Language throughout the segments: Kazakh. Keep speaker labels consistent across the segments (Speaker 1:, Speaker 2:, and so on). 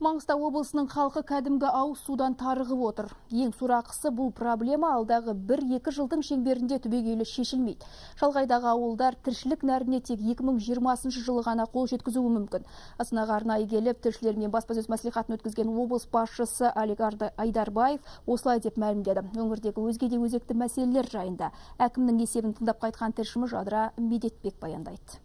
Speaker 1: Маңғыстау облысының халқы кәдімгі ауыз судан тарығып отыр. Ең сорақысы, бұл проблема алдағы 1-2 жылдың шеңберінде түбегейлі шешілмейді. Шалғайдағы ауылдар тіршілік нәріне тек 2020 жылы ғана қол жеткізуі мүмкін. Астанаға арнайы келіп, тілшілермен баспасөз мәслихатын өткізген облыс басшысы Алик Айдарбаев осылай деп мәлімдеді. Өңірдегі өзге де өзекті мәселелер жайында әкімнің есебін тыңдап қайтқан тілшіміз Жадыра Медетбек баяндайды.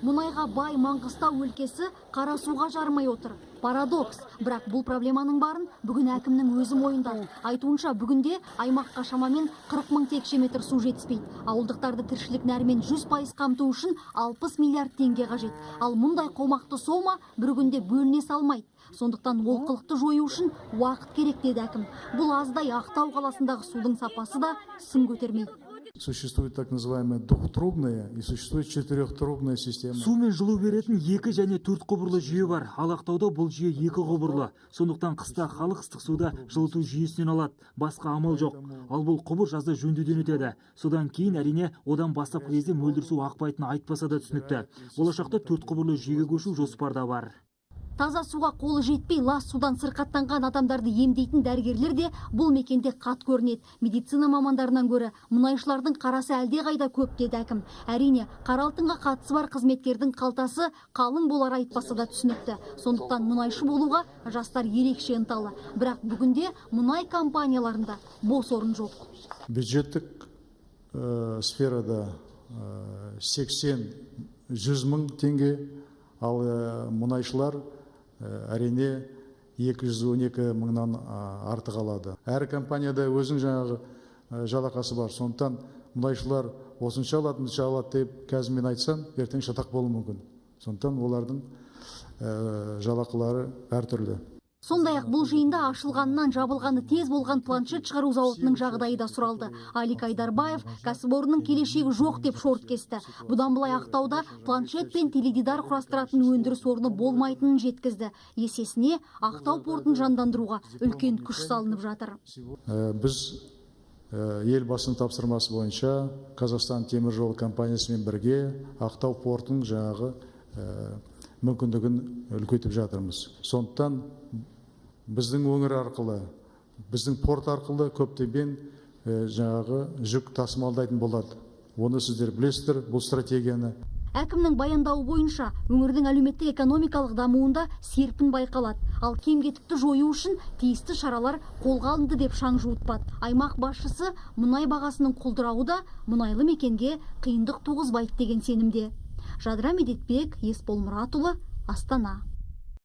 Speaker 2: Мұнайға бай Маңғыстау өлкесі қара суға жарымай отыр. Парадокс. Бірақ бұл проблеманың барын бүгін әкімнің өзі мойындады. Айтуынша, бүгінде аймаққа шамамен 40 мың текше метр су жетіспейді. Ауылдықтарды тіршілік нәрімен 100% қамту үшін 60 миллиард теңге қажет. Ал мұндай қомақты сома бір күнде бөліне салмайды. Сондықтан олқылықты жою үшін уақыт керек, деді әкім. Бұл аздай, Ақтау қаласындағы судың сапасы да сын көтермейді.
Speaker 3: Существует так называемая двухтрубная и существует четырехтрубная система.
Speaker 4: Су мен жылу беретін екі және төрт құбырлы жүйе бар. Ал Ақтауда бұл жүйе екі құбырлы. Сондықтан қыста халық ыстық суды жылыту жүйесінен алады. Басқа амал жоқ. Ал бұл құбыр жазда жөндеуден өтеді. Содан кейін, әрине, одан бастапқы кезде мөлдір су ақпайтыны айтпаса да түсінікті. Болашақта төрт құбырлы жүйеге көшу жоспарда бар.
Speaker 2: Таза суға қолы жетпей, лас судан сырқаттанған адамдарды емдейтін дәрігерлер де бұл мекенде қат көрінеді. Медицина мамандарынан гөрі мұнайшылардың қарасы әлдеқайда көп, деді әкім. Әрине, қара алтынға қатысы бар қызметкердің қалтасы қалың болар айтпаса да түсінікті. Сондықтан мұнайшы болуға жастар ерекше ынталы. Бірақ бүгінде мұнай компанияларында бос орын жоқ.
Speaker 3: Бюджеттік сферада 80-100 мың теңге, ал мұнайшылар, әрине, 212 мыңнан артық алады. Әр компанияда өзінің жаңағы жалақысы бар. Сондықтан мұнайшылар осынша алады, мынша алады деп қазір мен айтсам, ертең шатақ болуы мүмкін. Сондықтан олардың жалақылары әртүрлі.
Speaker 2: Сондай-ақ бұл жиында ашылғаннан жабылғаны тез болған планшет шығару зауытының жағдайы да сұралды. Алик Айдарбаев кәсіпорынның келешегі жоқ деп шорт кесті. Бұдан былай Ақтауда планшет пен теледидар құрастыратын өндіріс орны болмайтынын жеткізді. Есесіне Ақтау портын жандандыруға үлкен күш салынып жатыр.
Speaker 3: Біз Елбасының тапсырмасы бойынша Қазақстан темір жолы компаниясымен бірге Ақтау портының жаңағы мүмкіндігін үлкейтіп жатырмыз. Сондықтан біздің өңір арқылы, біздің порт арқылы көптеген жаңағы жүк тасымалдайтын болады. Оны сіздер білесіздер, бұл стратегияны.
Speaker 2: Әкімнің баяндауы бойынша, өңірдің әлеуметтік экономикалық дамуында серпін байқалады. Ал кем-кетікті жою үшін тиісті шаралар қолға алынды деп шаң жуытпады. Аймақ басшысы мұнай бағасының құлдырауы да мұнайлы мекенге қиындық туғызбайды деген сенімде. Жадыра Медетбек, Есбол Мұратұлы, Астана.